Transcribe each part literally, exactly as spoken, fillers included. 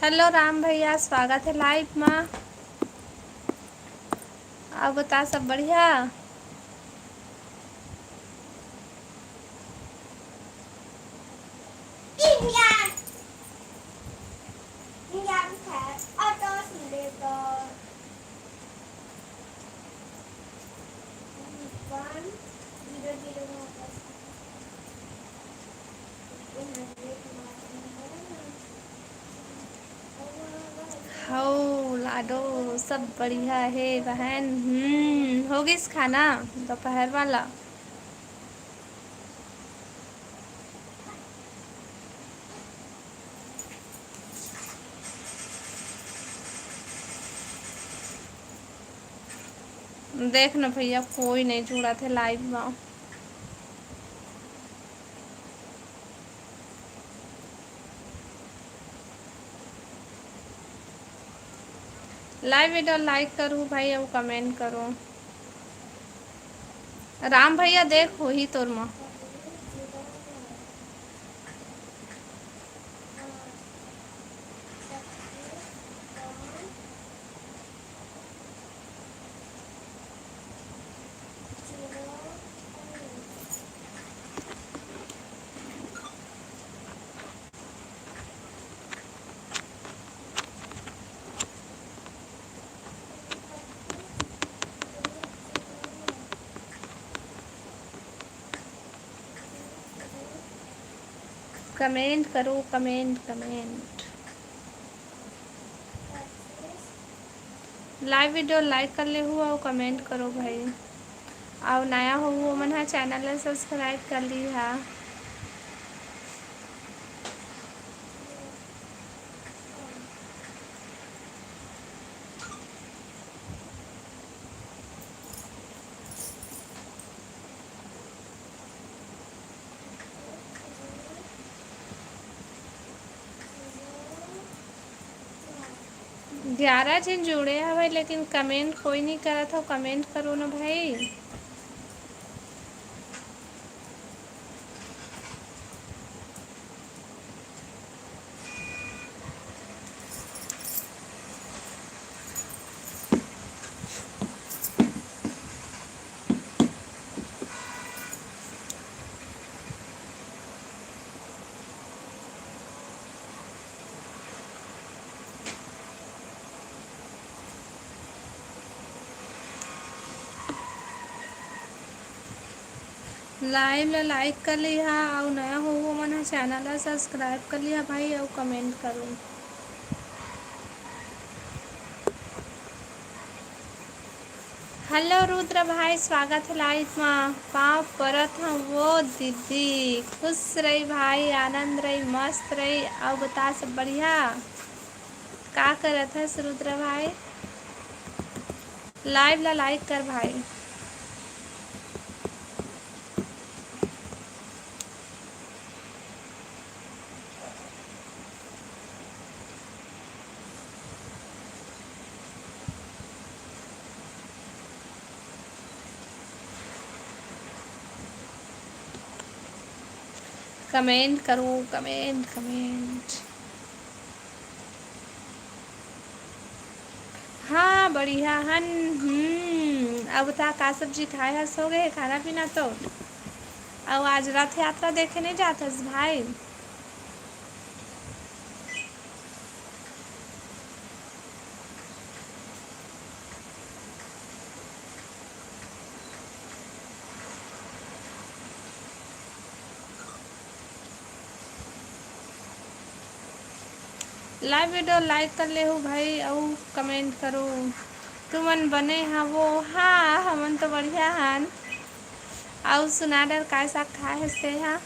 Hello Ram भैया, स्वागत है लाइव मा। आप बता, सब बढ़िया? हौ लाडो, सब बढ़िया हे बहन। हम्म, हो गिस खाना दोपहर वाला? देख न भैया, कोई नहीं जुड़त हे लाइव मा। लाइव वीडियो लाइक करू भाई, अउ कमेंट करू। राम भैया, देख, होही तोर मा। कमेंट करो, कमेंट, कमेंट। लाइव वीडियो लाइक कर लेहू अउ कमेंट करो भाई। अउ नया होहू, ओमन ह चैनल ला सब्सक्राइब कर लिहा। ग्यारह झन जुड़े हवय, लेकिन कमेंट कोई नहीं करत हो। कमेंट करो ना भाई। लाइव ला लाइक कर लिहा, अउ नया हो वो मन ह चैनल ला सब्सक्राइब कर लिहा भाई, अउ कमेंट करो। हेलो रुद्र भाई, स्वागत है लाइव मा। पाँव परत हूँ वो दीदी, खुश रही भाई, आनंद रही, मस्त रही। अउ बता, सब बढ़िया? का करत हस रुद्र भाई? लाइव ला लाइक कर भाई। कमेंट करो, कमेंट, कमेंट। हाँ, बढ़िया हन। हम्म, अब ता का सब्जी खाए हस? हो गए खाना पीना तो? अब आज रथ यात्रा देखे नहीं जात हस भाई? लाइव वीडियो लाइक कर लेहू भाई, अउ कमेंट करो। तुमन बने हवो? हाँ, हमन तो बढ़िया हन। अउ सुना डर, काय साग खाए हस तेहा?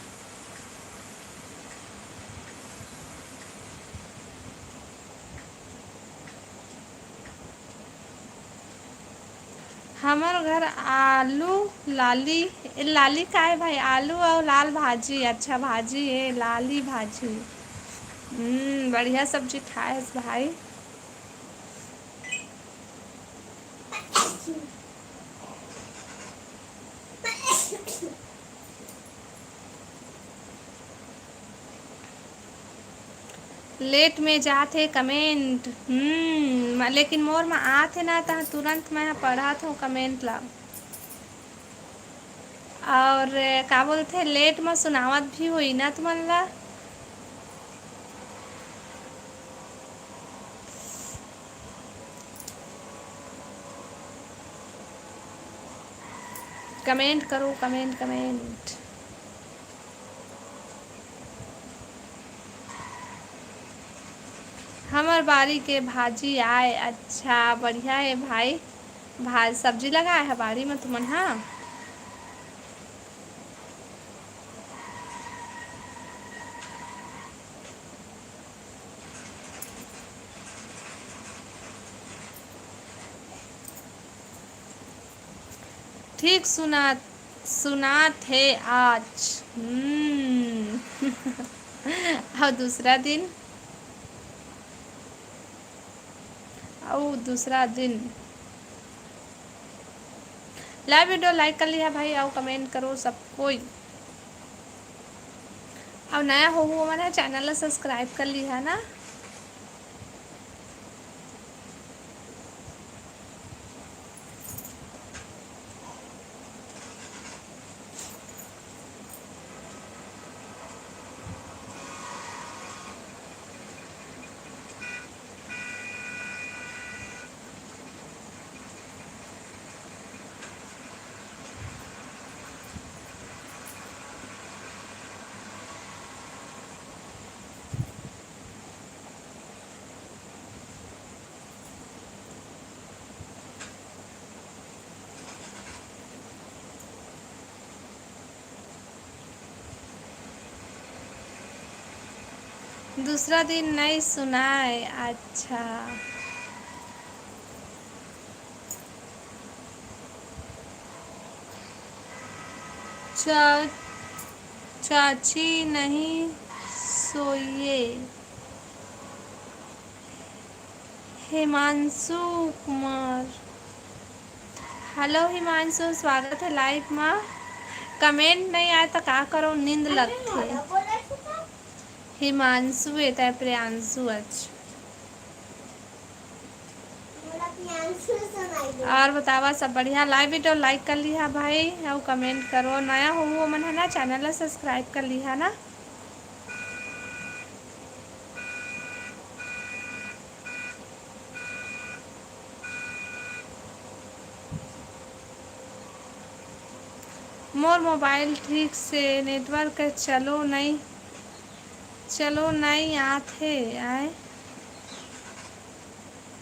हमर घर आलू लाली, ए, लाली काय भाई? आलू अउ लाल भाजी। अच्छा, भाजी ए, लाली भाजी। हम्म, बढ़िया सब्जी खाए हस भाई। लेट में जात हे कमेंट। हम्म, म-, लेकिन मोर म आत हे ना, त तुरंत मैं ह पढ़त हूँ कमेंट ला। और का बोलथे, लेट म सुनावत भी होई ना तुमन ला। कमेंट करो, कमेंट, कमेंट। हमर बारी के भाजी आय। अच्छा, बढ़िया हे भाई। भाज-, सब्जी लगाए हे बारी म तुमन ह? ठीक सुनात, सुनात हे आज। हम्म। अउ दूसरा दिन, अउ दूसरा दिन। लाइव वीडियो लाइक कर लिहा भाई, अउ कमेंट करो सब कोई। अउ नया होहू ओमन ह, चैनल ला सब्सक्राइब कर लिहा ना। दूसरा दिन नइ सुनाय। अच्छा। चा-, चाची नहीं सोइए। हिमांशु कुमार। हेलो हिमांशु, स्वागत हे लाइव मा। कमेंट नइ आय त का करो, नींद लगथे। हिमांशु ए तय प्रियांशु अच। और बतावा सब बढ़िया? लाइव वीडियो लाइक कर लिहा भाई, अउ कमेंट करो। नया होहू ओमन ह ना, चैनल ला सब्सक्राइब कर लिहा ना। मोर मोबाइल ठीक से नेटवर्क चलो नइ, चलो नइ आत हे आय।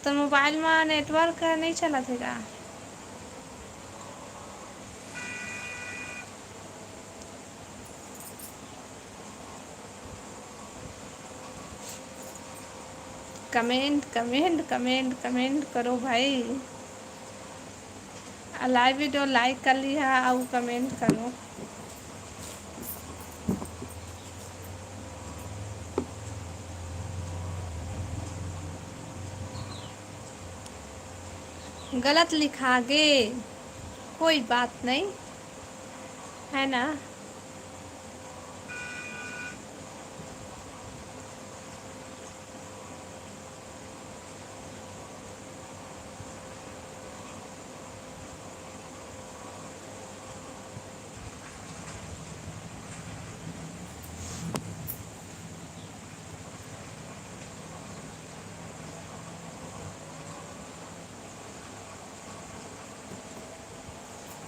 तो मोबाइल मा नेटवर्क नइ चलत हे का? कमेंट, कमेंट, कमेंट, कमेंट करो भाई। आ लाइव वीडियो लाइक कर लिहा अउ कमेंट करो। गलत लिखा गे, कोई बात नहीं, है ना?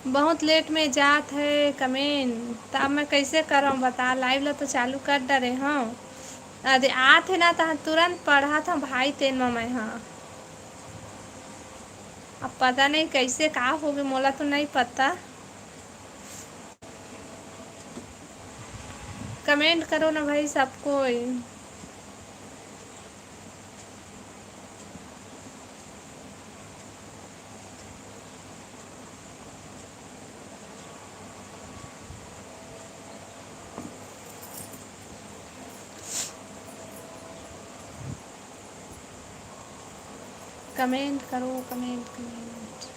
बहुत लेट में जात हे कमेंट, त अब मैं कैसे करव बता? लाइव ला तो चालू कर डरे हव, अरे आत हे ना, त तुरंत पढ़त हव भाई, तेन म मैं ह। अब पता नहीं कैसे का होगे, मोला तो नहीं पता। कमेंट करो ना भाई सब कोई। कमेंट करो, कमेंट, कमेंट।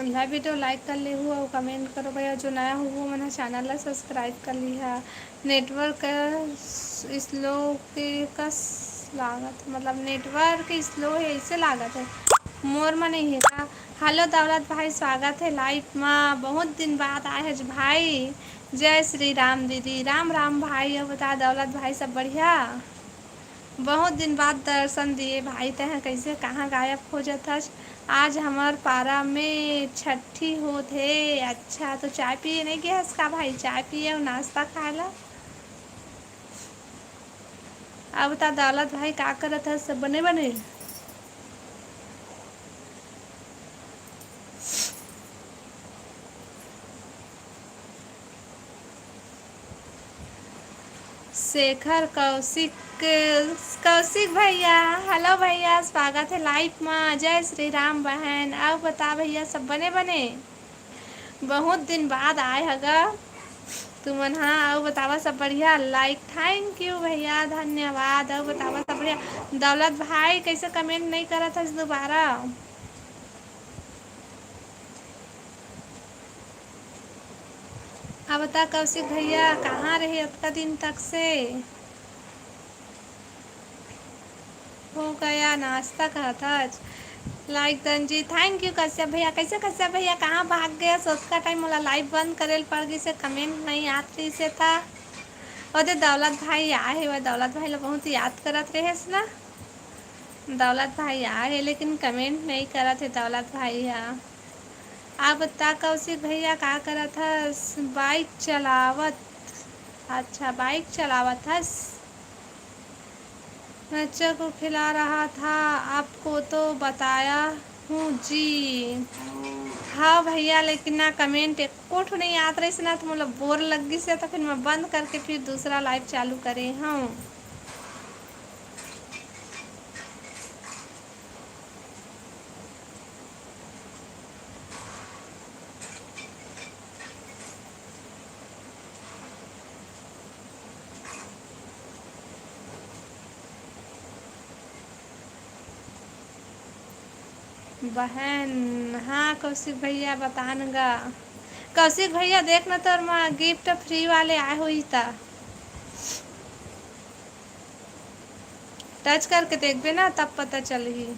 समझा video like कर लेहू अउ comment करो भैया। जो नया हो वो मन ह channel ला subscribe कर लिहा। Network slow के कस लागत, मतलब network slow हे, ऐसे लागत हे। मोर म नहीं हे का? Hello दौलत भाई, स्वागत हे live मा। बहुत दिन बाद आए हस भाई। जय श्री राम दीदी। राम राम भाई। अउ बता दौलत भाई, सब बढ़िया? बहुत दिन बाद दर्शन दिए भाई, तैं कैसे, कहाँ गायब हो जाथस? आज हमर पारा में छठी होत हे। अच्छा, तो चाय पिए नहीं गए हस का भाई? चाय पिए अउ नाश्ता खाए ला। अब बता दौलत भाई, का करत हस? सब बने बने? शेखर कौशिक, कौशिक भैया, hello भैया, स्वागत हे live मा। जय श्री राम बहन। अउ बता भैया, सब बने बने? बहुत दिन बाद आए हगा तुमन हा। अउ बतावा, सब बढ़िया? Like, thank you भैया, धन्यवाद। अउ बतावा, सब बढ़िया? दौलत भाई, कैसे comment नहीं करत हस दोबारा? अब बता कौशिक भैया, कहाँ रहे अतका दिन तक से? हो गया नाश्ता, कहत हच। Like done ji, thank you Kashyap भैया। कैसे कश्यप भैया, कहाँ भाग गए? सोतका time मोला live बंद करे ल पड़ गई से, comment नहीं आत रही से था। ओदे दौलत भाई आए हे, वह दौलत भाई ला बहुत याद करत रहेस ना। दौलत भाई आए हे, लेकिन comment नहीं करत हे दौलत भाई हा। आप बता कौशिक भैया, का करत हस? Bike चलावत। अच्छा, bike चलावत हस। बच्चों को खिला रहा था, आपको तो बताया हूँ जी। हाँ भैया, लेकिन ना comment एको ठो नहीं आत रहिस ना, तो मोला bore लग गिस हे, तो फिर मैं बंद करके फिर दूसरा live चालू करे हूँ। बहन, हाँ कौशिक भैया, बता न गा। कौशिक भैया, देख न तोर मा gift free वाले आए होही त। Touch करके देखबे ना, तब पता चलही।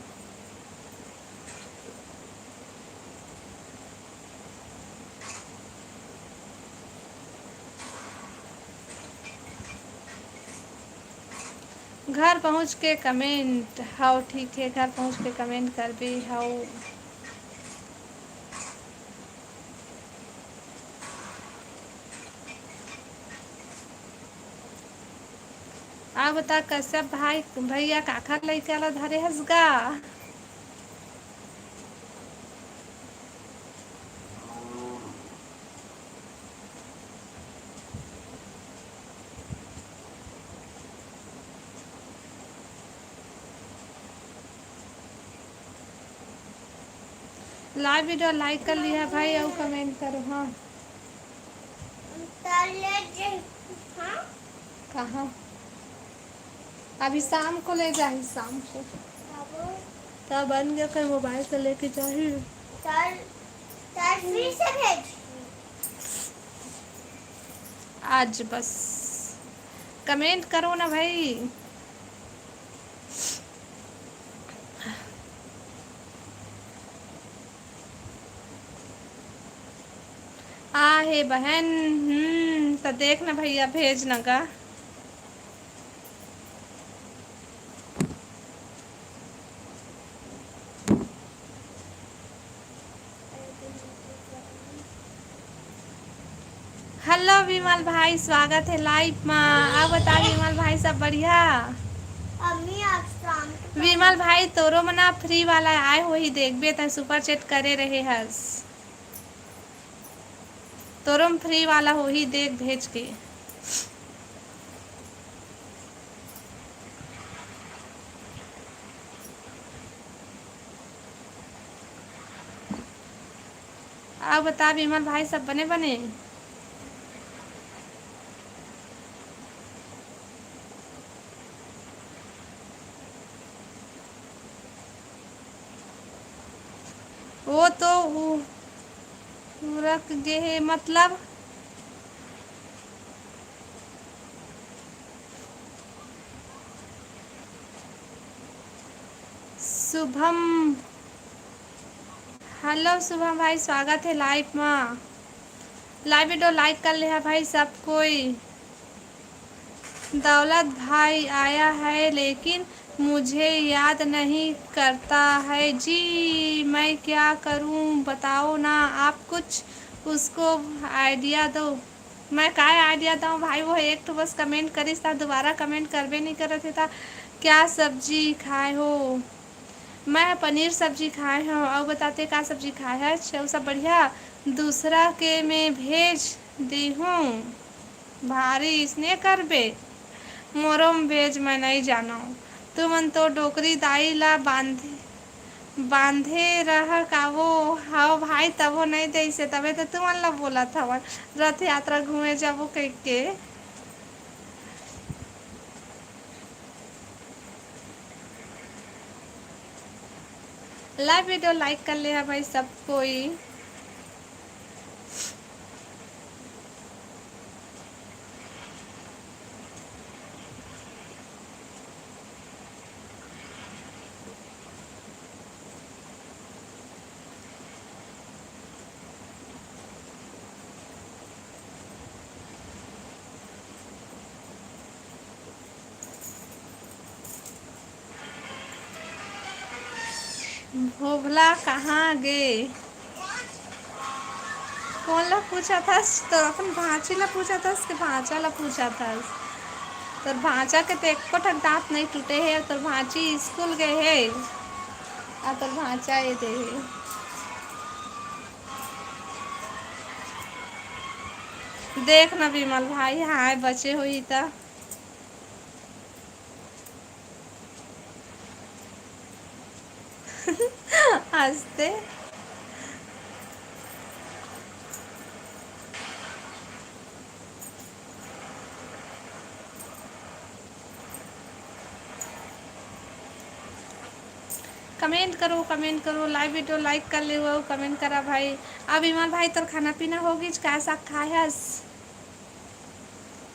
घर पहुँच के comment, हव ठीक हे, घर पहुँच के comment करबे हव। अब बता कश्यप भाई, भैया काखर लइका ला धरे हस गा? Live video like कर लिहा भाई, अउ comment करो। हाँ, कहाँ? अभी शाम को ले जाही, शाम को। तब बन गया, फिर mobile से लेके जाही। आज बस comment करो ना भाई। आ हे बहन, हम्म, त देख ना भैया, भेज ना गा। Hello विमल भाई, स्वागत हे live मा। अब बता विमल भाई, सब बढ़िया? विमल भाई, तोरो मना free वाला आए होही, देखबे तै super chat करे रहे हस। तोरो म free वाला होही, देख भेज के। अउ बता विमल भाई, सब बने बने? वो तो उ-, सुरक गे हे मतलब। शुभम, हेलो शुभम भाई, स्वागत है लाइव मा। लाइव वीडियो लाइक कर ले हा भाई सब कोई। दौलत भाई आया है लेकिन मुझे याद नहीं करता है जी, मैं क्या करूं बताओ ना आप कुछ उसको आइडिया दो। मैं काय आइडिया दऊं भाई, वो एक ठो बस कमेंट करिस था, दोबारा कमेंट करबे नहीं करत हे था। क्या सब्जी खाए हो? मैं पनीर सब्जी खाए हूँ। अउ बताते का सब्जी खाए है? अच्छा, सब बढ़िया। दूसरा के मैं भेज दी हूँ। भारी इसने करबे। मोरो म भेज, मैं नहीं जानव। तुमन तो डोकरी दाई ला बांधे, बांधे रह का वो? हव भाई, तबो नहीं देइसे, तबे तो तुमन ला बोलत हवन रथ यात्रा घूमे जाबो कहिके। लाइव वीडियो लाइक कर ले हा भाई सब कोई। भोभला कहाँ गे? कोन ला पूछत हस? तो अपन भांची ला पूछत हस कि भांचा ला पूछत हस? तोर भांचा के तो एको ठक दांत नहीं टूटे हे, तोर भांची स्कूल गए हे, आ तोर भांचा ये दे हे। देख ना विमल भाई, हाय बचे होही त। हंसते। कमेंट करो, कमेंट करो, लाइव वीडियो लाइक कर ले, कमेंट करा भाई। अब विमल भाई, तोर खाना पीना होगिस, का साग खाए हस?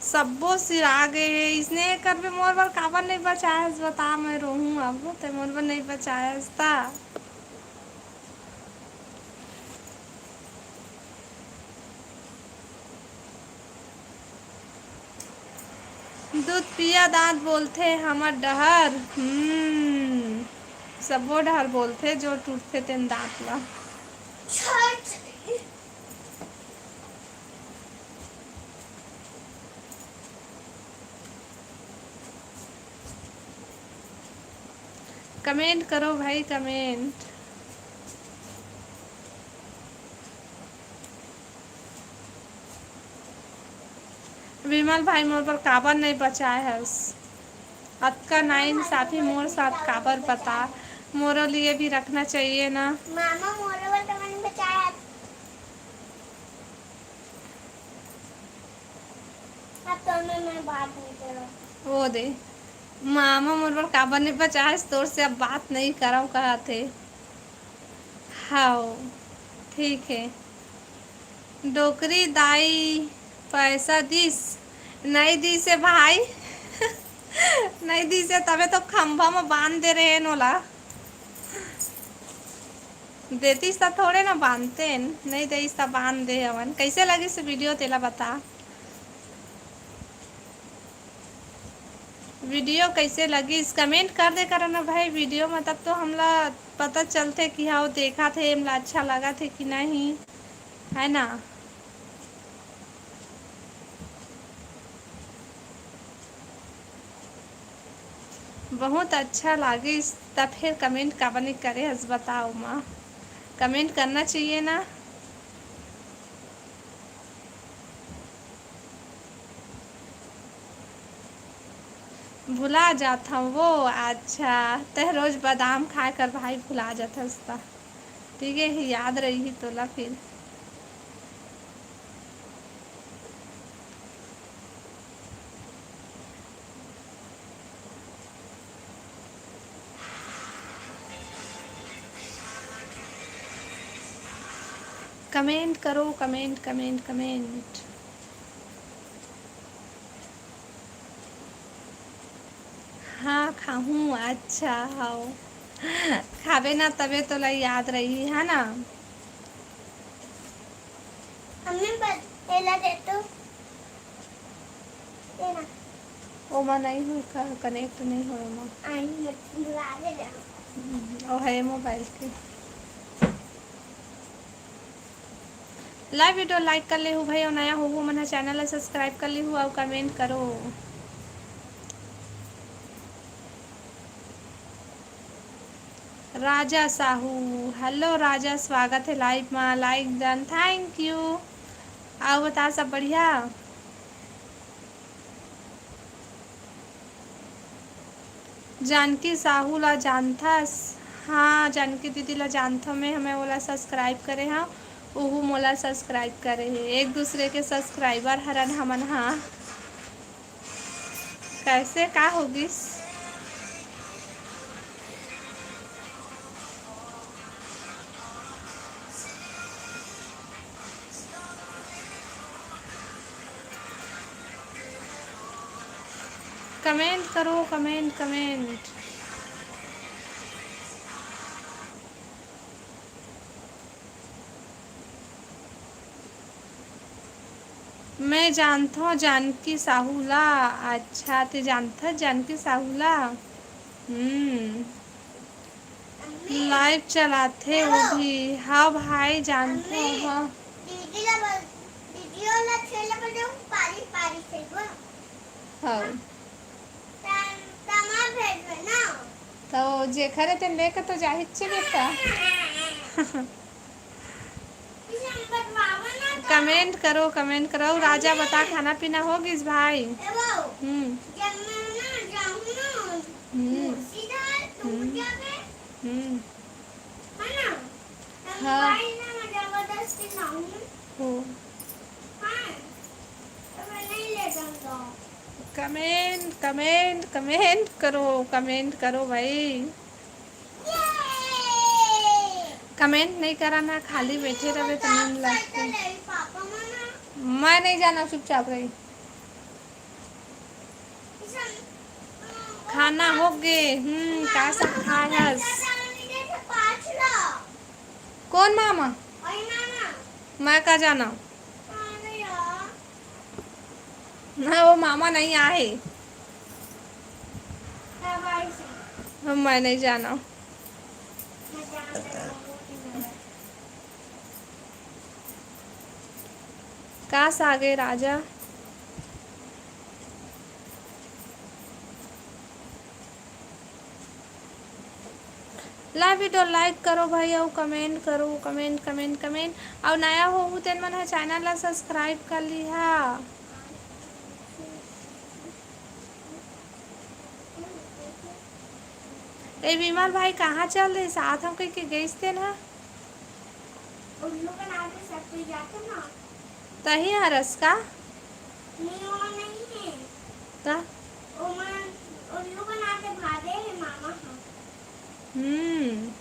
सब्बो सिरा गे हे, इसने करबे मोर बर काबर नहीं बचाए हस? बता, मैं रोहूं अब, ते मोर बर नहीं बचाए हस ता। दूध पिया दांत बोलथे हमर डहर। हम्म, सब्बो डहर बोलथे जो टूटथे तेन दांत ला। कमेंट करो भाई, कमेंट। विमल भाई मोर बर काबर नहीं बचाए हस? अतका नाइंसाफी मोर साथ काबर बता? मोरो लिए भी रखना चाहिए ना। मामा मोरो बर तो नहीं बचाए हस। अब तो मैं, मैं बात नहीं करूँ। वो दे, मामा मोर बर काबर नहीं बचाए हस, तोर से अब बात नहीं करव कहत हे। हाव, ठीक है। डोकरी दाई पैसा दिस? नहीं दिस हे भाई। नहीं दिस हे, तबे तो खंभा में बांध दे रहे हैं नोला। देतीस त थोड़े ना बांधतेन, नहीं देतीस त बांध दे हवन। कैसे लगिस वीडियो, तेला बता। वीडियो कैसे लगिस, कमेंट कर दे करो ना भाई। वीडियो में तब तो हमला पता चलथे कि हाँ, वो देखा थे, हमला अच्छा लगा थे कि नहीं, है ना। बहुत अच्छा लागिस, त फिर कमेंट काबर नहीं करे हस, बताओ माँ। कमेंट करना चाहिए ना। भुला जात हव वो। अच्छा, तह रोज बादाम खाए कर भाई, भुला जात हस त। ठीक है, याद रही तोला फिर। Comment करो, comment, comment, comment। हाँ, खाहूँ। अच्छा, हव। खाबे ना, तबे तोला याद रही, है ना? मम्मी, बस एला दे तो। ये ना। ओमा नहीं होय का, connect नहीं होय ओमा। आई, मत बुला दे ना। हम्म, ओ है mobile के। Live video like कर लेहू भाई, अउ नया होहू मन ह channel ला subscribe कर लेहू अउ comment करो। राजा साहू, hello राजा, स्वागत है live मा, like done, thank you। अउ बता, सब बढ़िया? जानकी साहू ला जानथस? हाँ, जानकी दीदी ला जानथों मैं, हमें ओला subscribe करे हव, उहू मोला subscribe करे हे। एक दूसरे के subscriber हरन हमन, हाँ। कैसे का होगिस? Comment करो, comment, comment। मैं जानथों जानकी साहू ला। अच्छा, ते जानथस जानकी साहू ला? हम्म। Live चलाथे वो भी। हाँ भाई, जानथों, हाँ। दीदी ला बोल, दीदी ला खेले बोल, पारी, पारी से बोल। हाँ। त-, तमा भेजबे ना। तो जेखर हे तेन लेके तो जाहिच चे बेटा। Comment करो, comment करो। राजा बता, खाना पीना हो गिस भाई? हम्म। हम्म। हम्म। हाँ। हो। Comment, comment, comment करो, comment करो भाई। Comment नहीं करा ना, खाली बैठे रहे तो नींद लगथे। मैं नहीं जाना, चुपचाप रही। खाना हो गे। हम्म, का सब खाए हस? कौन मामा? मैं का जाना? ना, वो मामा नहीं आए। मैं नहीं जाना। का सागे राजा? Live video like करो भाई, अउ comment करो, comment, comment, comment। अउ नया होहू तेन मन ह channel ला subscribe कर लिहा। ए विमल भाई, कहाँ चल रहे? साथ हम कह के गइस तेन ह। उल्लू बना के सब कोई जाते ना। तही हरस का? नहीं, वो नहीं है। ता? वो मन उल्लू बना के भागे है मामा हम। हम्म।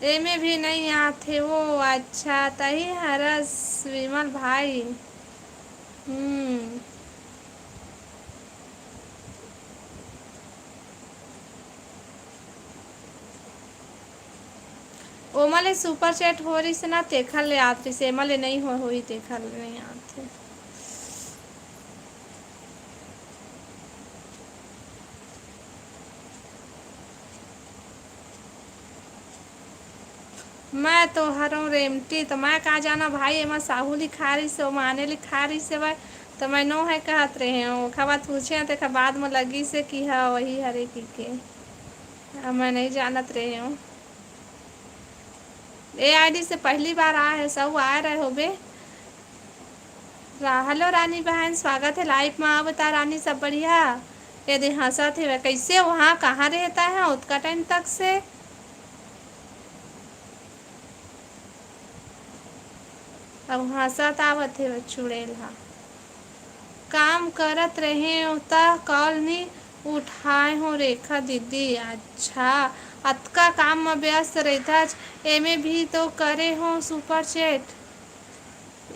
एमे भी नहीं आथे वो। अच्छा, तही हरस विमल भाई। हम्म। ओमा ले super chat हो रहिस ना, तेखर ले आत रहिस, एमा ले नइ हो, होही, तेखर ले नइ आत हे। मैं तो हरव रेमटी, त मैं का जाना भाई, एमा साहू लिखा रहिस हे, ओमा आने लिखा रहिस हे, त मैं नो हे कहत रेहेंव। ओखर बाद पूछेंव, तेखर बाद म लगिस हे कि हाँ, वही हरे कहिके। अब मैं नइ जानत रेहेंव। ए ID से पहली बार आए हे, सब आए रहे होबे। रा-, hello रानी बहन, स्वागत हे live मा। बता रानी, सब बढ़िया? ये दे हंसत हे, कैसे वहाँ कहाँ रहता है उतका time तक से? अब हंसत आवत हे वो चुड़ैल हा। काम करत रहेंव त call नी उठ हाय हो रेखा दीदी, अच्छा, अतका काम म व्यस्त रहिथच, एमे भी तो करे हो सुपर चैट।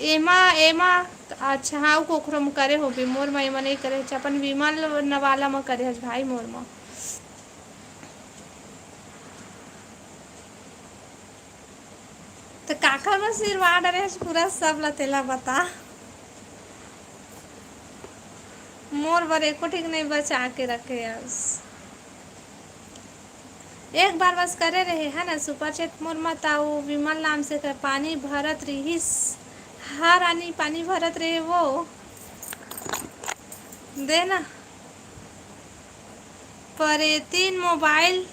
एमा, एमा, अच्छा, हाँ, अउ कोखरो म करे होबे, मोर म एमा नइ करे हच, अपन विमल न वाला म करे हच भाई, मोर म। त काकर म सिरवा डरे हस पूरा सब ल, तेला बता। मोर बर एको ठिक नइ बचा के रखे हस। एक बार बस करे रहे है ना सुपर चैट मोर म, त वो विमल नाम से कर पानी भरत रिहिस। हाँ रानी, पानी भरत रहे वो। दे ना। परेतिन मोबाइल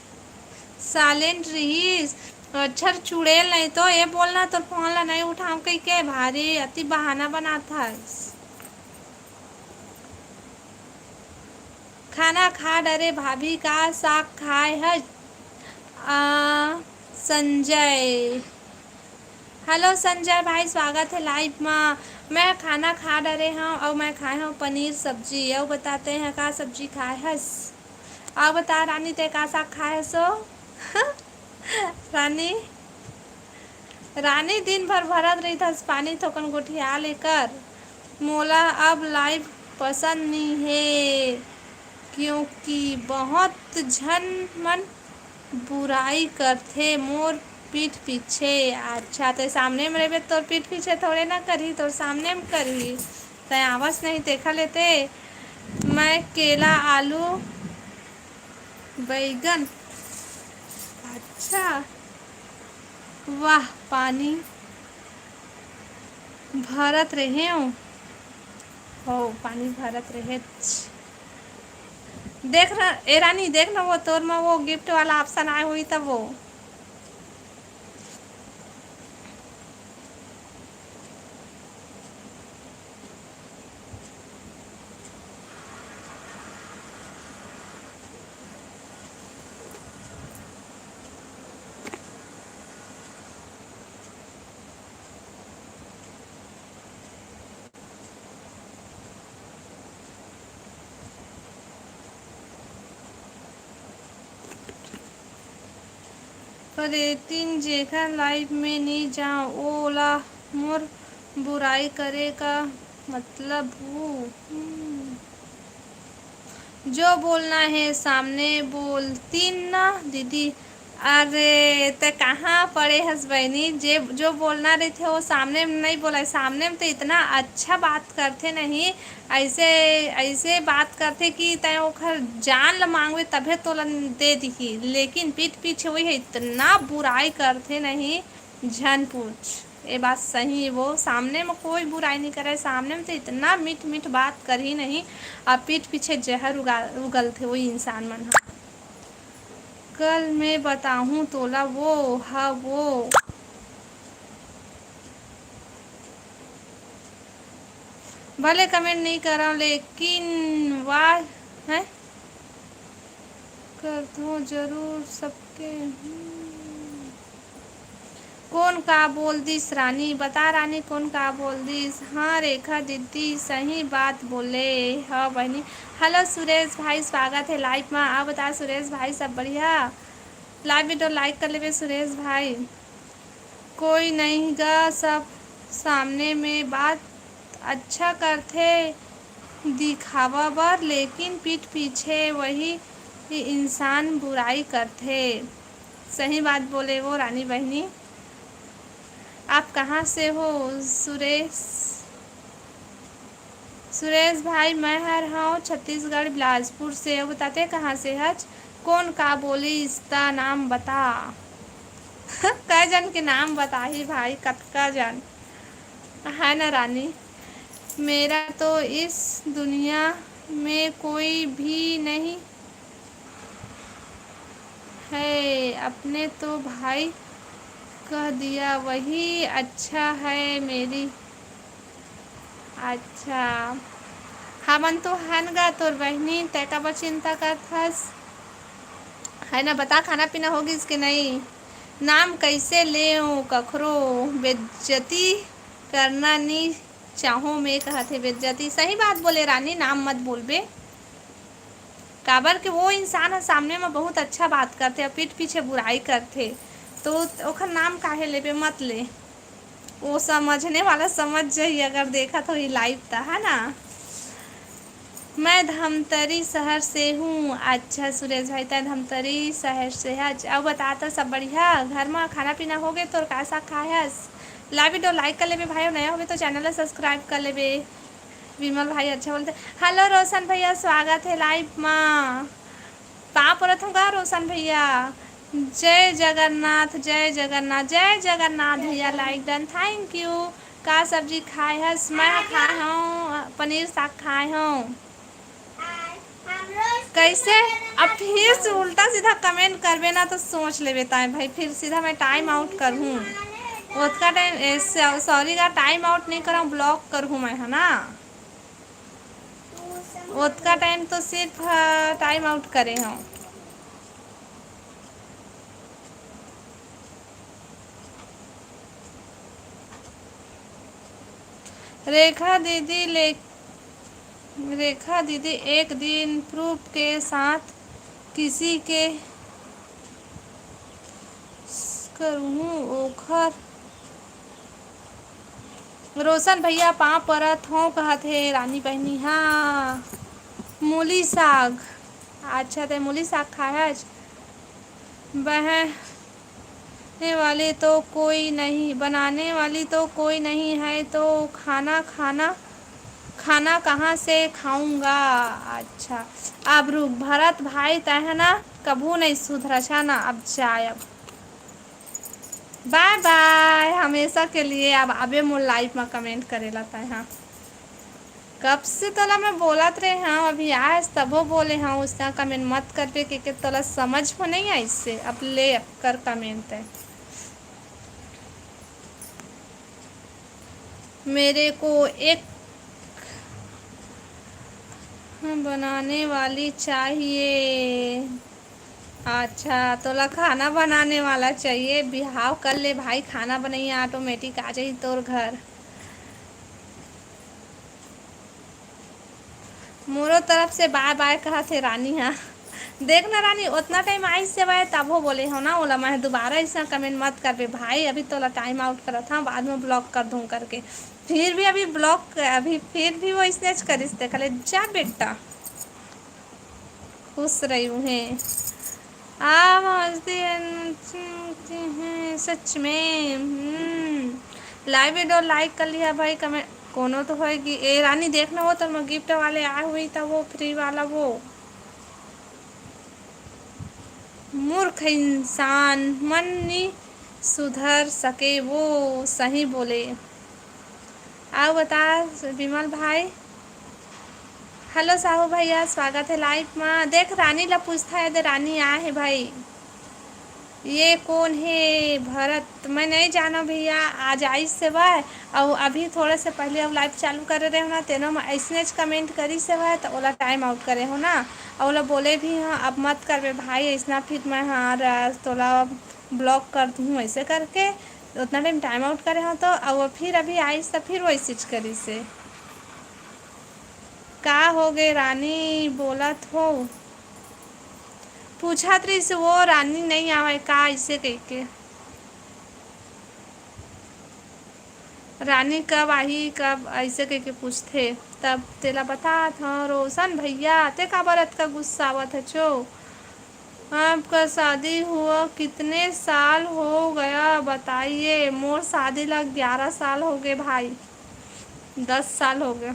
साइलेंट रिहिस। अच्छा चुड़ैल, नहीं तो ये बोलना तोर फोन ला नहीं उठाम कहि के, भारी अति बहाना बनात हस। खाना खा डरे भाभी, का साग खाए ह? आ, संजय। हेलो संजय भाई, स्वागत है लाइव मा। मैं खाना खा डरे हव अउ मैं खाए हव पनीर सब्जी। अउ बताते हैं का सब्जी खाए हस? अउ बता रानी, ते का साग खाए हस ओ? रानी, रानी दिन भर भरत रहिथस पानी, थोकन गोठिया ले कर। मोला अब लाइव पसंद नी हे, क्योंकि बहुत झन मन बुराई करथे मोर पीठ पीछे। अच्छा, ते सामने में रहिबे, तोर पीठ पीछे थोड़े ना करही, तोर सामने में करही। तै आवस नहीं, तेखा लेते मैं केला, आलू, बैगन। अच्छा, वाह, पानी भरत रहेव। हो, पानी भरत रहेच। देख ना, ए रानी, देख ना, वो तोर में वो गिफ्ट वाला ऑप्शन आए हुई तब वो। परेतिन जेखर लाइफ में नी जांव, ओला मोर बुराई करे का मतलब हूँ। हम्म। जो बोलना है सामने बोलतीन ना दीदी। अरे, ते कहाँ पढ़े हस बहिनी? जे, जो बोलना रहिथे, वो सामने में नहीं बोला। सामने में तो इतना अच्छा बात करथे नहीं, ऐसे, ऐसे बात करथे कि तैं ओखर जान ल मांगबे, तभे तोला दे दिही। लेकिन पीठ पीछे वही है, इतना बुराई करथे नहीं, झन पूछ। ये बात सही है, वो सामने में कोई बुराई नहीं करे, सामने में तो इतना मीठ मीठ बात करही नहीं, अब पीठ पीछे जहर उगा-, उगलथे वही इंसान मन ह। कल मैं बताहूँ तोला वो हा वो। भले कमेंट नहीं करव, लेकिन वाह, हैं? करथों जरूर सबके। हम्म। कोन का बोल दिस रानी? बता रानी, कोन का बोल दिस? हाँ रेखा दीदी, सही बात बोले ह बहिनी। हेलो सुरेश भाई, स्वागत है लाइव मा। आप बता सुरेश भाई, सब बढ़िया? लाइव वीडियो लाइक कर लेबे सुरेश भाई। कोई नहीं गा, सब सामने में बात अच्छा करथे दिखावा बर, लेकिन पीठ पीछे वही इंसान बुराई करथे। सही बात बोले वो रानी बहिनी। आप कहाँ से हो सुरेश? सुरेश भाई, मैं हर हव छत्तीसगढ़ बिलासपुर से। अउ बता ते कहाँ से हच? कोन का बोलिस त नाम बता। कै जन के नाम बताही भाई, कतका जन है ना रानी। मेरा तो इस दुनिया में कोई भी नहीं है, अपने तो भाई कह दिया, वही अच्छा है मेरी। अच्छा, हमन तो हन गा तोर बहिनी, तै काबर चिंता करत हस? है ना, बता, खाना पीना हो गिस के नहीं? नाम कैसे लेव, कखरो बेइज्जती करना नी चाहूँ मैं, कहत हे बेइज्जती। सही बात बोले रानी, नाम मत बोलबे। काबर के वो इंसान ह सामने म बहुत अच्छा बात करथे अउ पीठ पीछे बुराई करथे, तो ओखर नाम काहे लेबे, मत ले। वो समझने वाला समझ जाही अगर देखत होही live त, है ना? मैं धमतरी शहर से हूँ। अच्छा सुरेश भाई, तैं धमतरी शहर से हच। अउ बता त, सब बढ़िया? घर म खाना पीना होगे तोर? का साग खाए हस? Live video like कर लेबे भाई, नया होबे तो channel ला subscribe कर लेबे। विमल भाई अच्छा बोलथे। Hello रोशन भैया, स्वागत हे live मा। पाँव परत हूँ का रोशन भैया? जय जगन्नाथ, जय जगन्नाथ, जय जगन्नाथ भैया, like done, thank you। का सब्जी खाए हस? मैं खाए हूँ पनीर साग खाए हूँ। कैसे? अब फिर से उल्टा सीधा comment करबे ना तो सोच लेबे ताए भाई, फिर सीधा मैं time out करहूँ। ओतका time, ए, सॉ-, sorry का time out नहीं करहूँ, block करहूँ मैं, है ना? ओतका time तो सिर्फ, हाँ, time out करे हूँ। रेखा दीदी ले, रेखा दीदी एक दिन proof के साथ किसी के करूँ ओखर। रोशन भैया पाँव परत हों कहत हे रानी बहिनी। हाँ, मूली साग। अच्छा, तैं मूली साग खाए हच? बहने वाली तो कोई नहीं, बनाने वाली तो कोई नहीं है, तो खाना, खाना, खाना कहाँ से खाऊंगा? अच्छा, अब रुक, भरत भाई, तैं ह ना, कभू नहीं सुधरस ना, अब जाय अब। Bye bye, हमेशा के लिए अब आबे मोर live मा comment करे ला तैं हा। कब से तोला मैं बोलत रहे हूँ, अभी आज तभो बोले हूँ, उसना comment मत करबे, के, के तोला समझ में नहीं आइस से। अब ले अब कर comment है। मेरे को एक बनाने वाली चाहिए। अच्छा, तोला खाना बनाने वाला चाहिए? बिहाव कर ले भाई, खाना बनइया automatic आ जाही तोर घर। मोरो तरफ से bye bye कहत हे रानी हा। देख ना रानी, ओतना time आइस से वह तभो बोले हो ना, ओला मैं दोबारा अइसना comment मत करबे भाई, अभी तोला time out करत हूँ, बाद में block कर दूँ करके। फिर भी अभी block, अभी फिर भी वो अइसनेच करिस, देख ले, जा बेटा। खुश रही उहें। आप हंसती हैं सच में। हम्म। Live video like कर लिया भाई, comment कोनो तो होएगी। ए रानी, देख ना, वो तो मैं gift वाले आए हुई था, वो free वाला वो। मूर्ख इंसान मन नी सुधर सके, वो सही बोले। अउ बता विमल भाई। Hello साहू भैया, स्वागत हे live मा। देख रानी ला पूछता है, दे रानी आए हे भाई। ये कोन हे भरत? मैं नहीं जानो भैया, आज आइस से वह, अउ अभी थोड़ा से पहले अब live चालू करे रहे हो ना, तेनो में अइसनेच comment करिस से वह, तो ओला time out करे हो ना, अउ ओला बोले भी हाँ, अब मत करबे भाई अइसना, फिर मैं हाँ र-, तोला block कर दूँ ऐसे करके, उतना time time out करे हो तो, अउ फिर अभी आइस तो फिर वैसे करिस से। का हो गे रानी, बोलत हो? पूछत रहिस वो, रानी नहीं आवे का, ऐसे कह के। रानी कब आही, कब, ऐसे कह के पूछथे। तब तेला बतात हौं, रोशन भैया, ते काबर अतका गुस्सावत हचो? आपका शादी हुआ कितने साल हो गया, बताइए। मोर शादी ला ग्यारह साल हो गए भाई, दस साल हो गए।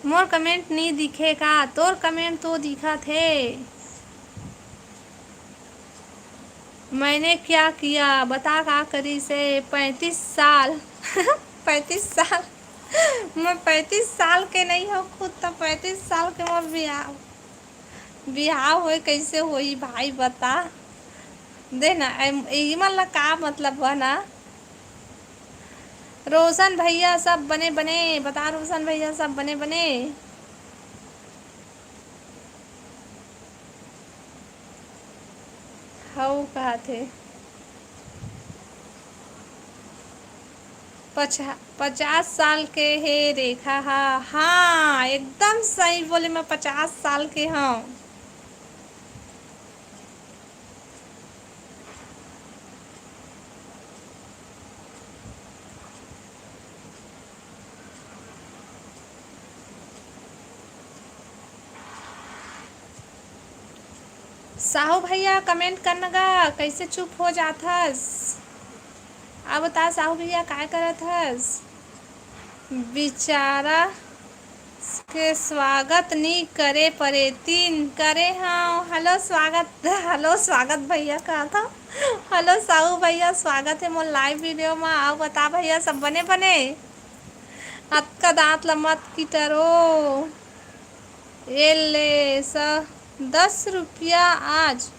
मोर comment नी दिखे का? तोर comment तो दिखत हे। मैंने क्या किया बता, का करिस हे? पैंतीस साल। पैंतीस साल। मैं पैंतीस साल के नहीं हो खुद, तो पैंतीस साल के मोर बिहाव, बिहाव होए कैसे होही भाई बता? दे ना, एम-, इमन ला का मतलब हुआ ना? रोशन भैया सब बने बने, बता रोशन भैया सब बने बने। हऊ कहत हे। पचा-, पचास साल के हे रेखा हा। हाँ, एकदम सही बोले, मैं पचास साल के हूँ। साहू भैया, comment करना गा, कैसे चुप हो जाथस? अब बता साहू भैया, काय करत हस? बिचारा के स्वागत नी करे परे, तीन करे हव। Hello स्वागत, hello स्वागत भैया कहा था। Hello साहू भैया, स्वागत है मोर live video मा। आओ बता भैया, सब बने बने? अतका दांत ला मत किटरो। ए ले स-, दस रुपया आज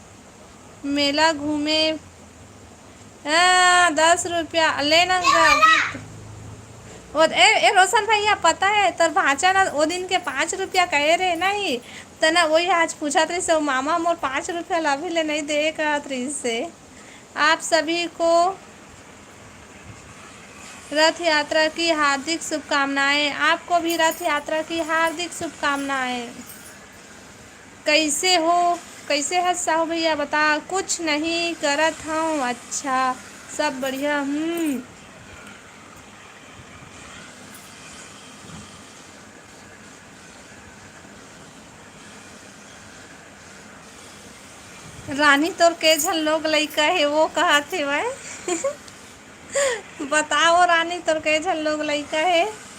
मेला घूमे। हाँ, दस रुपया ले ना गा gift। ओ, ए, ए, रोशन भैया, पता है, तोर भांचा ना, ओ दिन के पाँच रुपया कहे रहे, नहीं? त ना, वही आज पूछत रहिस, "ओ मामा, मोर पाँच रुपया ला अभी ले नहीं दे," कहत रहिस हे। आप सभी को रथ यात्रा की हार्दिक शुभकामनाएं। आपको भी रथ यात्रा की हार्दिक शुभकामनाएं। कैसे हो, कैसे है साहू भैया? बता, कुछ नहीं करत हूँ। अच्छा, सब बढ़िया। हम्म। रानी, तोर के झन लोग लइका हे, वो कहत हेवय। बताओ रानी, तोर के झन लोग लइका हे?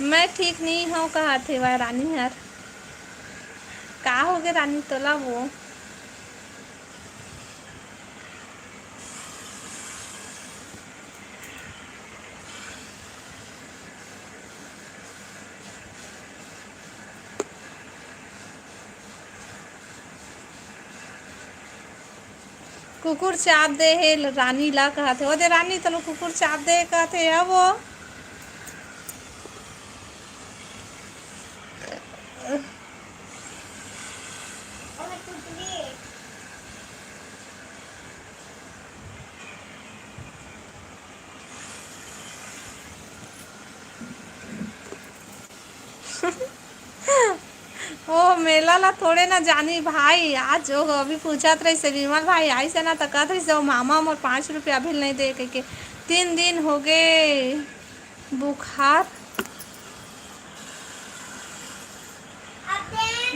मैं ठीक नहीं हूँ, कहत हेवय रानी हर। का होगे रानी तोला वो? कुकुर चाब दे हे ल-, रानी ला कहत हे। ओ दे रानी, तोला कुकुर चाब दे हे कहत हे, अब वो। ओ मेला ला थोड़े ना जानी भाई, आज ओ अभी पूछत रहिस हे विमल भाई, आइस हे ना, त कहत रहिस हे, "ओ मामा, मोर पाँच रुपया अभी नहीं दे," कहिके। तीन दिन हो गे बुखार,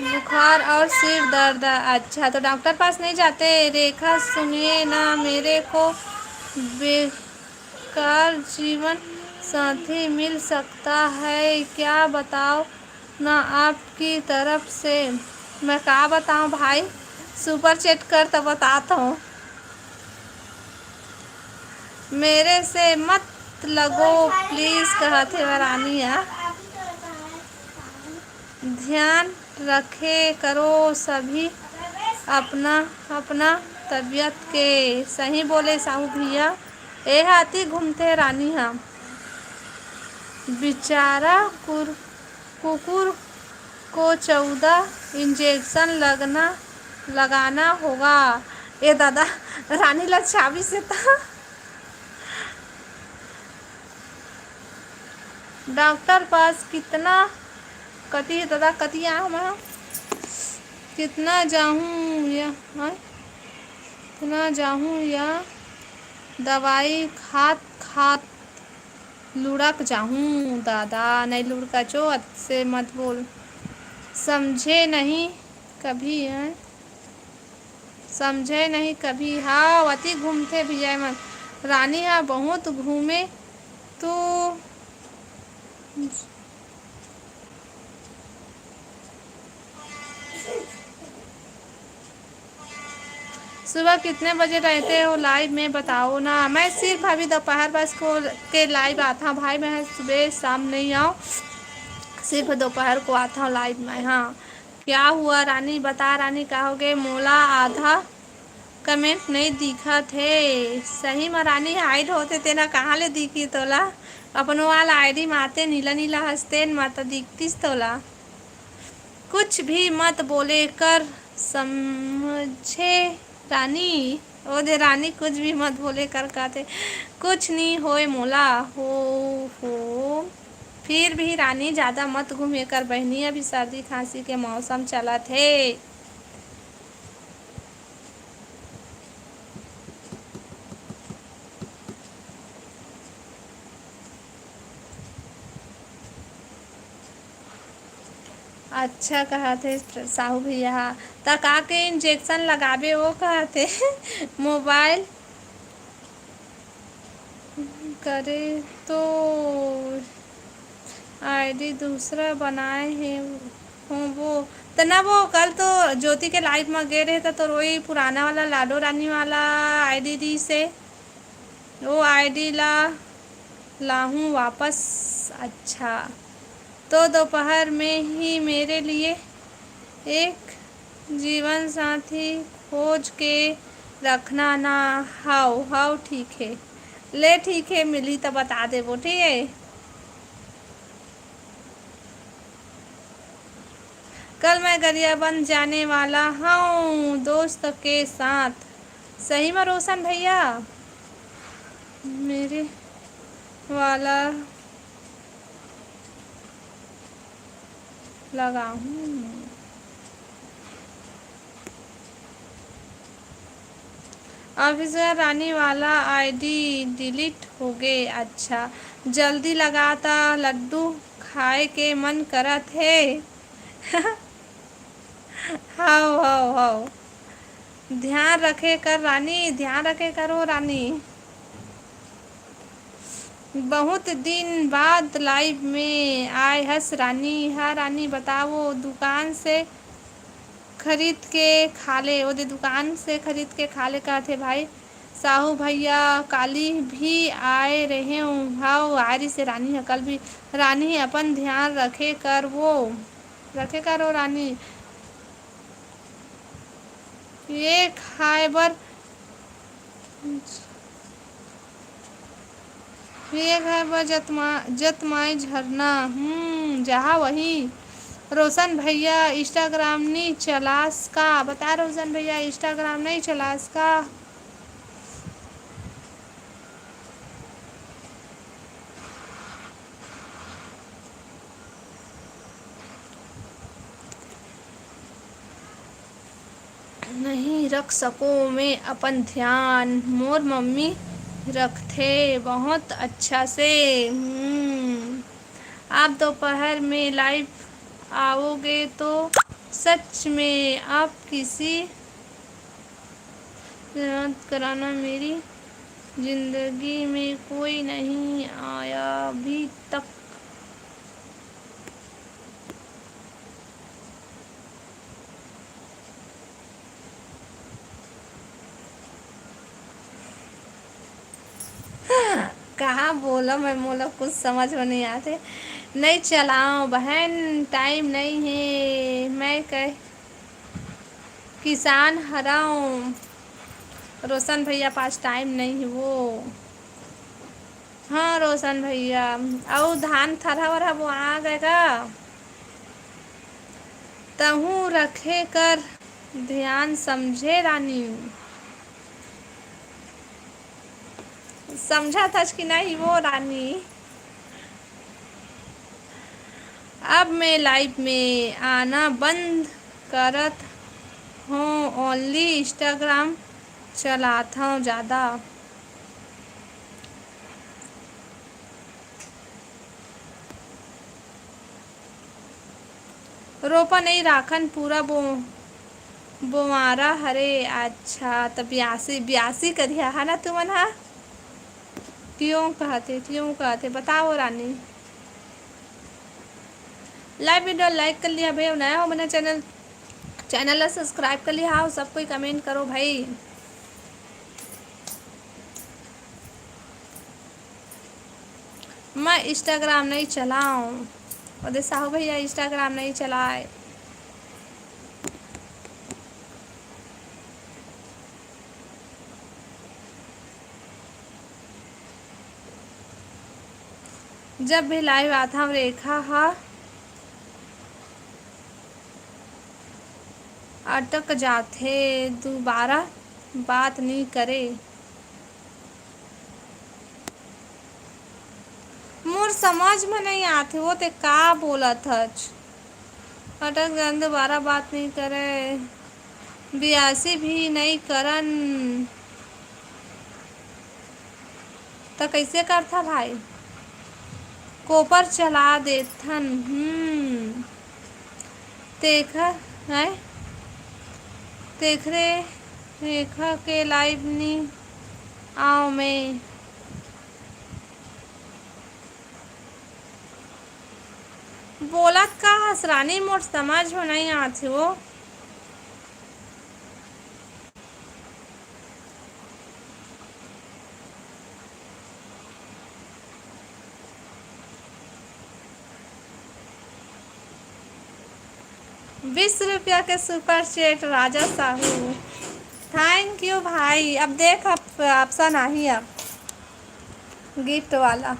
बुखार और सिर दर्द। अच्छा, तो डॉक्टर पास नहीं जाते? रेखा, सुनिए ना, मेरे को बेकार जीवन साथी मिल सकता है क्या? बताओ ना आपकी तरफ से। मैं का बताऊं भाई, super chat कर त बतात हूँ। मेरे से मत लगो please, कहत हे रानी ह। ध्यान रखे करो सभी अपना, अपना तबीयत के। सही बोले साहू भैया, ए ह अति घूमथे रानी ह। बिचारा कुर-, कुकुर को चौदह injection लगना, लगाना होगा। ए दादा, रानी ला चाबी से त डॉक्टर पास कितना, कति हे दादा, कति आए मैं, कितना जाहूँ या, हाँ? कितना जाहूँ या दवाई खात खात लुढ़क जाहूँ दादा, नहीं लुढ़का चो, अतसे मत बोल। समझे नहीं कभी, हैं? समझे नहीं कभी। हाँ, अति घूमथे भैया मन। रानी हा बहुत घूमे तू। सुबह कितने बजे रहते हो live में, बताओ ना। मैं सिर्फ अभी दोपहर बस को के live आता हूँ भाई, मैं सुबह शाम नहीं आऊँ, सिर्फ दोपहर को आता हूँ live में। हाँ, क्या हुआ रानी, बता रानी, का होगे? मोला आधा comment नहीं दिखत हे। सही म रानी hide होथे, तेना कहाँ ले दिखी तोला? अपनो वाला ID म आते, नीला नीला हंसते न, त दिखतीस तोला। कुछ भी मत बोले कर, समझे रानी? ओ दे रानी, कुछ भी मत बोले कर कहते, कुछ नहीं होए मोला। हो, हो। फिर भी रानी, ज्यादा मत घूमे कर बहनी, अभी सर्दी खांसी के मौसम चलत हे। अच्छा कहत हे साहू भैया ह, त का के इंजेक्शन लगाबे ओ कहत हे। मोबाइल करे तो आईडी दूसरा बनाए हे हो वो। त ना वो कल तो ज्योति के लाइव म गे रहे त तोर वही पुराना वाला लाडो रानी वाला आईडी दिस हे। ओ आईडी ला लाहूं वापस। अच्छा, तो दोपहर में ही मेरे लिए एक जीवन साथी खोज के रखना ना। हाव, हाव, ठीक हे। ले, ठीक हे, मिलही त बता देबो, ठीक हे। कल मैं गरियाबंद जाने वाला हूँ दोस्त के साथ। सही में रोशन भैया, मेरे वाला लगाहूँ। ऑफिसर रानी वाला आईडी डिलीट होगे। अच्छा, जल्दी लगा ता लड्डू खाए के मन करत हे। हव, हव, हव। ध्यान रखे कर रानी, ध्यान रखे करो रानी। बहुत दिन बाद लाइव में आए हस रानी। हाँ रानी, बताओ, दुकान से खरीद के खा ले, ओदे दुकान से खरीद के खा ले, कहथे भाई। साहू भैया काली भी आए रहे हव, आए रिसे रानी ह कल भी। रानी अपन ध्यान रखे कर वो, रखे करो रानी। ये खाए बर, ये खाए बर जतमा-, जतमाई झरना। हम्म, जहाँ वही। रोशन भैया इंस्टाग्राम नी चलास का? बता रोशन भैया, इंस्टाग्राम नहीं चलास का? नहीं रख सको मैं अपन ध्यान, मोर मम्मी रखथे बहुत अच्छा से। हम्म, आप दोपहर में लाइव आओगे तो सच में आप किसी याद कराना, मेरी जिंदगी में कोई नहीं आया अभी तक। कहाँ बोला मैं, मोला कुछ समझ में नहीं आते। नहीं चलाओ बहन, टाइम नहीं है। मैं कह किसान हरव। रोशन भैया पास टाइम नहीं है वो। हाँ रोशन भैया, अउ धान थरहा वरहा बोआ गए का? तहूँ रखे कर ध्यान समझे रानी। समझत हस कि नहीं वो रानी? अब मैं लाइव में आना बंद करत हों, only Instagram चलात हों ज़्यादा। रोपा नइ राखन, पूरा बो-, बोवारा हरे। अच्छा, त बियासी, बियासी करिहा, है ना तुमन हा? क्यों कहते, क्यों कहते, बताओ रानी। लाइव वीडियो लाइक कर लिहा भाई, नया हो मना चैनल, चैनल ला सब्सक्राइब कर लिहा, अउ सब कोई कमेंट करो भाई। मैं Instagram नहीं चलाऊँ। ओदे साहू भैया Instagram नहीं चलाए। जब भी लाइव आथव रेखा हा अटक जाथे, दोबारा बात नइ करे। मोर समझ म नइ आथे, वो ते का बोलत हच? अटक जान, दोबारा बात नइ करे, बियासी भी नइ करन। त कइसे करथा भाई? कोपर चला देथन। हम्म। तेखर, हैं? तेखरे, रेखा के live नी आव में। बोलत का हस रानी, मोर समझ म नइ आथे वो। बीस रुपया के super chat Raja Sahu. Thank you भाई। अब देख, अब option आही अब gift वाला।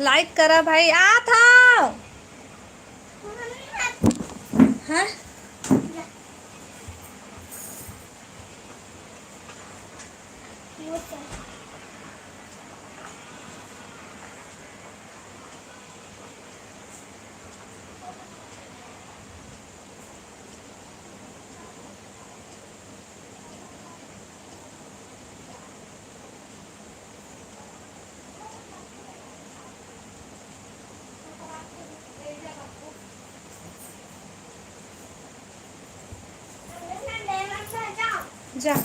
Like करा भाई, आत हव। हैं? जा।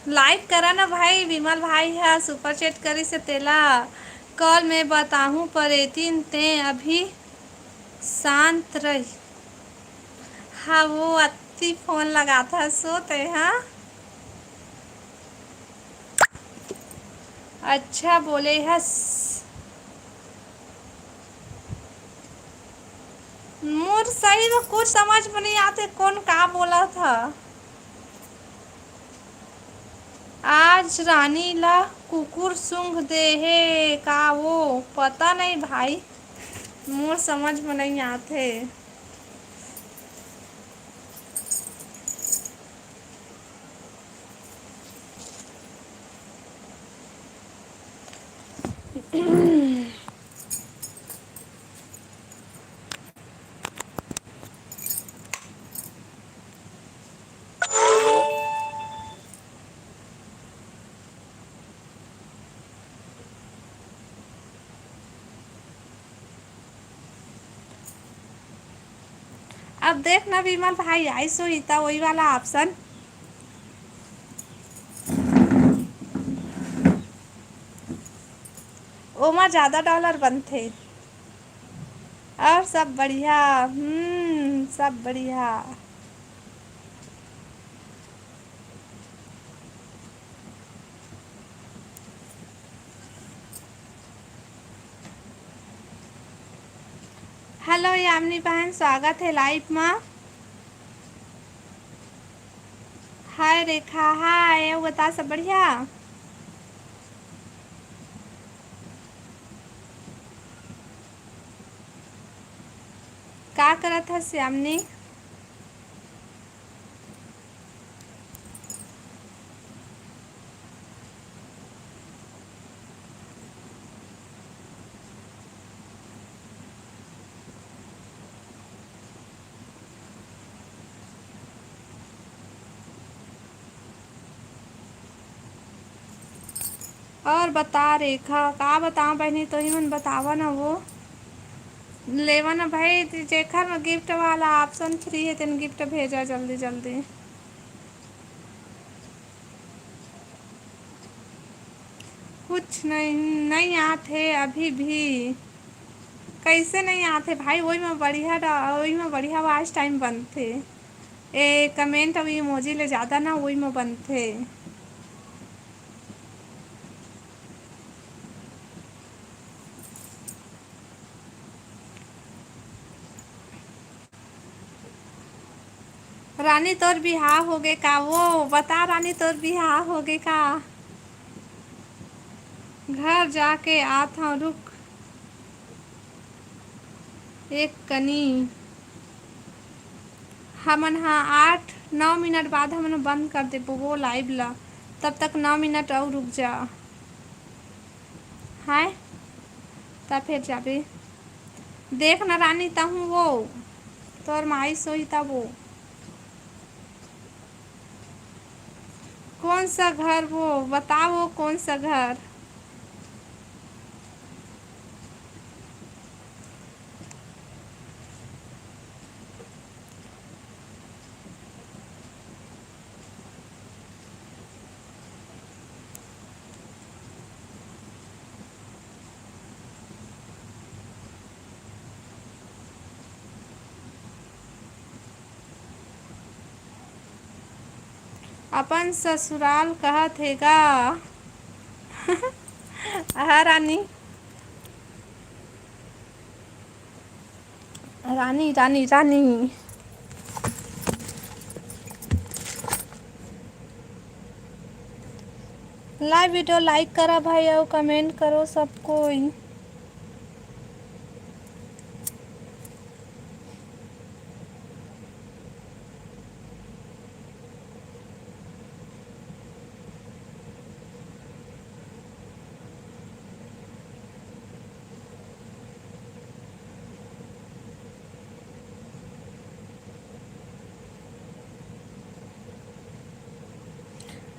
Like करा ना भाई, विमल भाई ह super chat करिस हे तेला। कल मैं बताहूँ परेतिन, तें अभी शांत रह। हाँ, वो अति phone लगाथस ओ तें हा। अच्छा बोले हस। मोर सही में कुछ समझ में नइ आथे, कोन का बोलत ह। आज रानी ला कुकुर सूंघ दे हे का वो? पता नइ भाई, मोर समझ में नइ आथे। अब देख ना विमल भाई, आइस होही त वही वाला option, ओमा ज्यादा dollar बनथे। और सब बढ़िया? हम्म, सब बढ़िया। Hello यामिनी बहन, स्वागत हे live मा। Hi रेखा, hi, अउ बता, सब बढ़िया? का करत हस यामिनी? और बता रेखा, का बतावं बहिनी, तोही मन बतावा ना वो। लेवा ना भाई, जेखर में gift वाला option free हे, तेन gift भेजा जल्दी जल्दी। कुछ नहीं, नहीं आत हे अभी भी। कैसे नहीं आत हे भाई? वही में बढ़िया डा-, वही में बढ़िया watch time बनथे। ए, comment अउ emoji ले ज़्यादा ना वही में बनथे। रानी, तोर बिहाव होगे का वो? बता रानी, तोर बिहाव होगे का? घर जाके आत हंव, रुक एक कनी। हमन हा आठ नौ मिनट बाद हमन बंद कर देबो वो लाइव ला। तब तक नौ मिनट अउ रुक जा। हाय, त फिर जाबे। देख न रानी, तहूँ वो, तोर माई सोही तब वो। कौन सा घर वो? बताओ, कौन सा घर? अपन ससुराल कहत हे गा। आहा रानी, रानी, रानी, रानी। लाइव वीडियो लाइक करा भाई, अउ कमेंट करो सब कोई।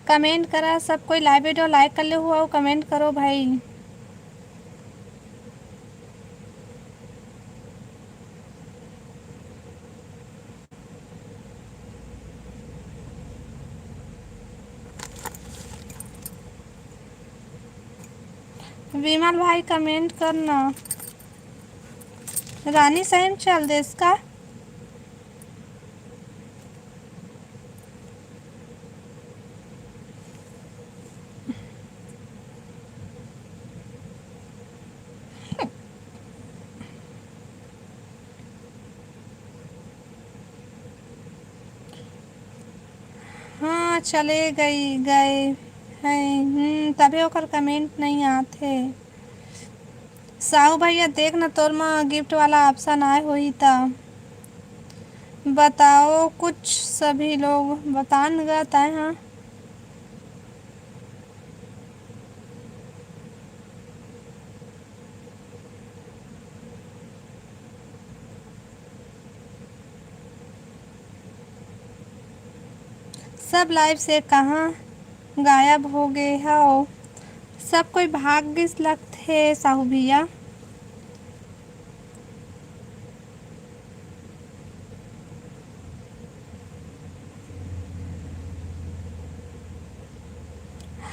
कमेंट करा सब कोई, लाइव वीडियो लाइक कर ले हुआ, कमेंट करो भाई। विमल भाई कमेंट करना। रानी सही में चल देस का? हाँ, चले गई, गए हैं। हम्म, तभे ओकर कमेंट नहीं आत हे। साहू भैया, देख न, तोर म गिफ्ट वाला ऑप्शन आए होही त बताओ कुछ, सभी लोग बता न गा तैं ह। सब लाइव से कहाँ गायब हो गे हव? सब कोई भाग गिस लगथे साहू भैया।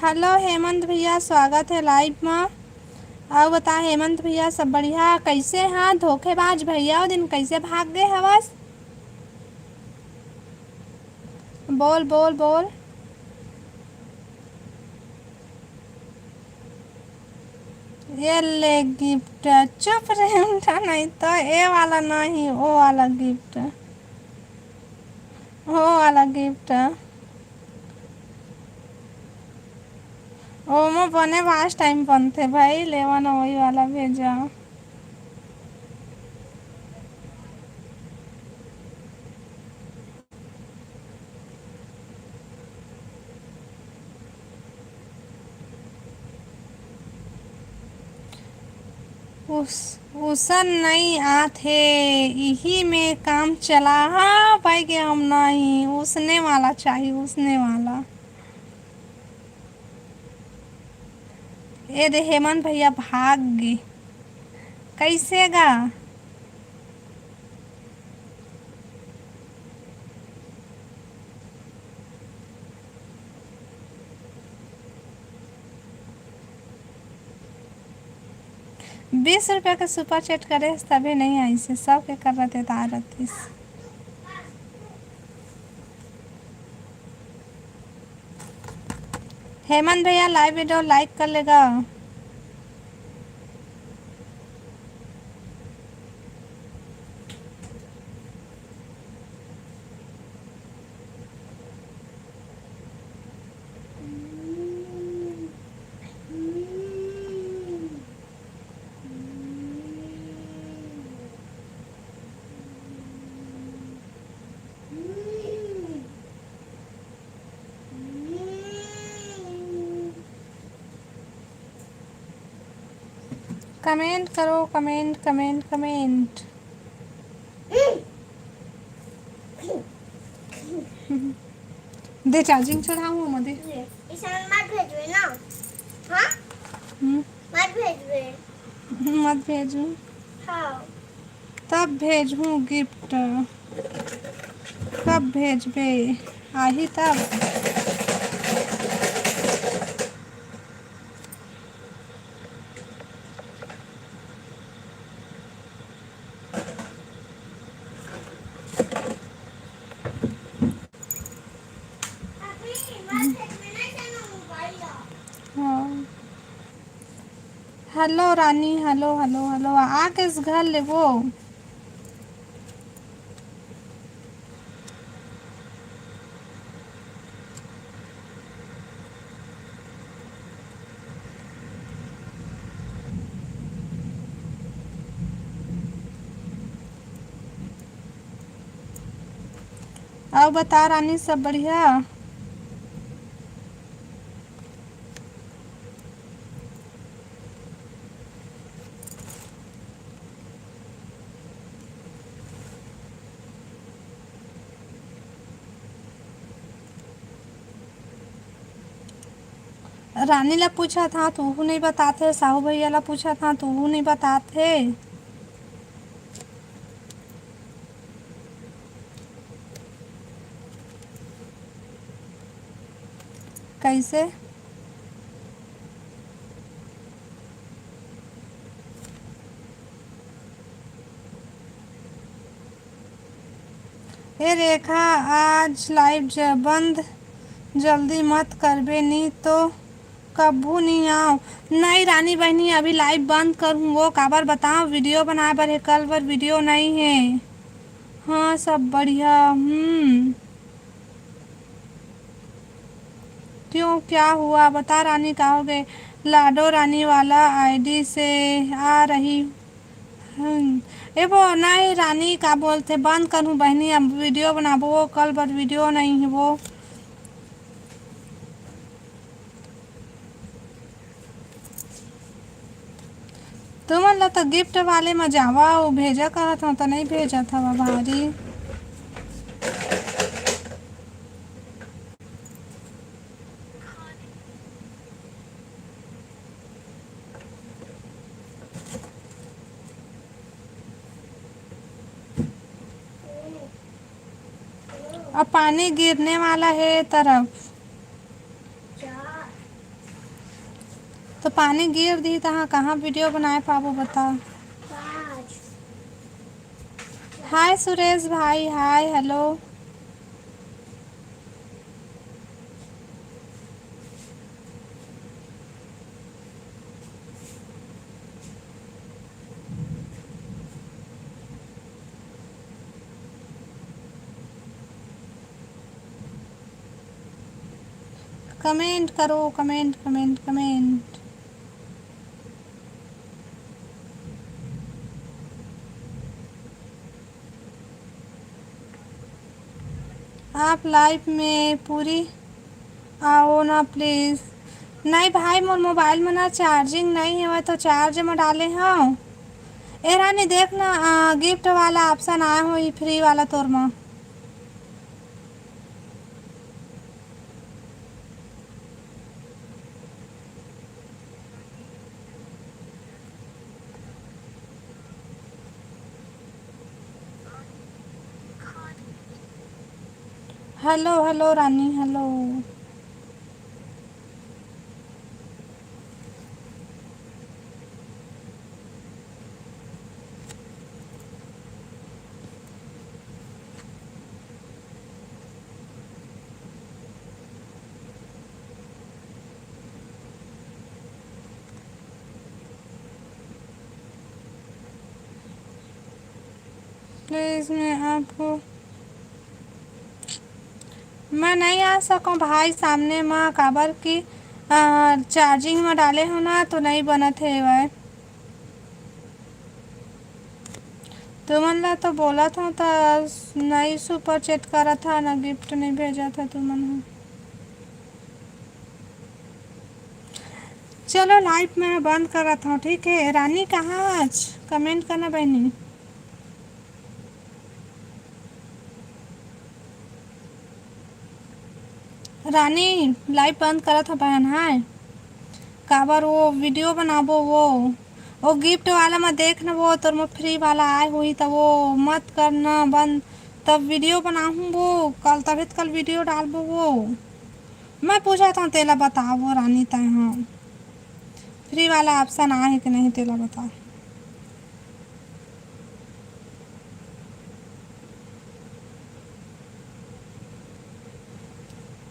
हेलो हेमंत भैया, स्वागत है लाइव मा। अउ बता हेमंत भैया, सब बढ़िया? कैसे हाँ धोखेबाज भैया, ओ दिन कैसे भाग गए हवस? बोल, बोल, बोल। ये ले गिफ्ट, चुप रे उनका, नहीं तो ए वाला नहीं, ओ वाला गिफ्ट, ओ वाला गिफ्ट। ओमा बने वाच टाइम बनथे भाई, लेवा ना वही वाला भेजा। उस, उसन नई आत हे, इही में काम चला। हाँ भाई के हम नहीं, उसने वाला चाहिए, उसने वाला। ए दे हेमंत भैया भाग गे, कैसे गा? बीस रुपया के सुपर चैट करे तभे नहीं आइस हे, सबके करत हे त आ रतिस। हेमंत भैया लाइव वीडियो लाइक कर लेगा। कमेंट करो, कमेंट, कमेंट, कमेंट। दे चार्जिंग चढ़ाऊँ ओमा दे। इसे मत भेजबे ना। हाँ? हम्म। मत भेजबे। मत भेजू। हाँ। तब भेजहूँ गिफ्ट। कब भेजबे? आही तब। हाँ। हेलो रानी, हेलो, हेलो, हेलो, आ के इस घर ले वो। अउ बता रानी, सब बढ़िया? रानी ला पूछत हँव, तुहू नइ बतात हे, साहू भइया ला पूछत हँव, तुहू नइ बतात हे। कइसे? ए रेखा, आज लाइव ज-, बंद जल्दी मत करबे, नी तो कभू नी आव। नहीं रानी बहिनी, अभी लाइव बंद करहूँ वो, काबर बताओ, वीडियो बनाए बर हे, कल बर वीडियो नहीं हे। हाँ, सब बढ़िया। हम्म। क्यों, क्या हुआ? बता रानी, का हो गए? लाडो रानी वाला आईडी से आ रही। हम्म। ए वो नहीं रानी, का बोलथे, बंद करहूँ बहिनी, अब वीडियो बनाबो, कल बर वीडियो नहीं हे वो। तुमन ला तो गिफ्ट वाले म जावा, वो भेजा कहत हव, तो नहीं भेजत हवा भारी। अब पानी गिरने वाला हे ए तरफ। तो पानी गिर दी, तहाँ कहाँ वीडियो बनाए पाबो, बता। हाय सुरेश भाई, हाय, हेलो। कमेंट करो, कमेंट, कमेंट, कमेंट। आप लाइव में पूरी आओ ना प्लीज। नहीं भाई, मोर मोबाइल में ना चार्जिंग नहीं है, तो चार्ज में डाले हव। ए रानी, देख ना, आ, गिफ्ट वाला ऑप्शन आया हो, ई फ्री वाला तोर में। Hello, hello Rani, hello. Please, मैं आपको, मैं नहीं आ सकूँ भाई सामने मा, काबर कि, अ, चार्जिंग में डाले हो ना, तो नहीं बनत हे भाई। तुमन ला तो बोलत हव, त नहीं सुपर चैट करत हव, ना गिफ्ट नहीं भेजत हव तुमन ह। चलो, लाइव मैं बंद करत हूँ, ठीक है। रानी कहाँ आज? कमेंट करना बहनी। रानी, लाइव बंद करत हूँ बहन। हाय, काबर वो वीडियो बनाबो वो, वो गिफ्ट वाला में देख न, वो तोर में फ्री वाला आए हुई, त वो मत करना बंद। तब वीडियो बनाहूँ वो कल, तभी तो कल वीडियो डालबो वो। मैं पूछत हूँ, तेला बता वो रानी, तय हाँ, फ्री वाला ऑप्शन आए है कि नहीं, तेला बता।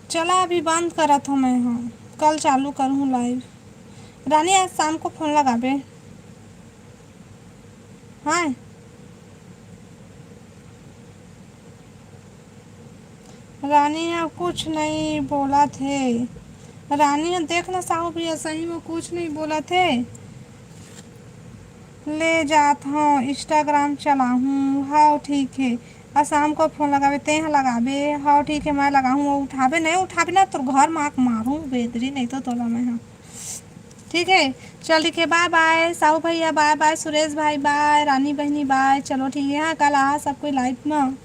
चला, अभी बंद करत हूँ मैं। हाँ, कल चालू करूँ लाइव। रानी, आज शाम को फोन लगाबे। हाँ, रानी ह कुछ नहीं बोलत हे। रानी ह, देख ना साहू भैया, सही में कुछ नहीं बोलत हे। ले जात हूँ, इंस्टाग्राम चलाहूँ। हाँ, ठीक है। आ शाम को फोन लगाबे, ते ह लगाबे। हाँ, ठीक है, मैं लगाहूँ। वो उठाबे नहीं, उठाबे ना, तोर घर माक मारूँ बेदरी, नहीं तो तोला मैं ह। ठीक है, चल, ठीक है, बाय बाय साहू भैया, बाय बाय सुरेश भाई, बाय रानी बहनी, बाय। चलो, ठीक है, हाँ, कल आ सब कोई लाइव में।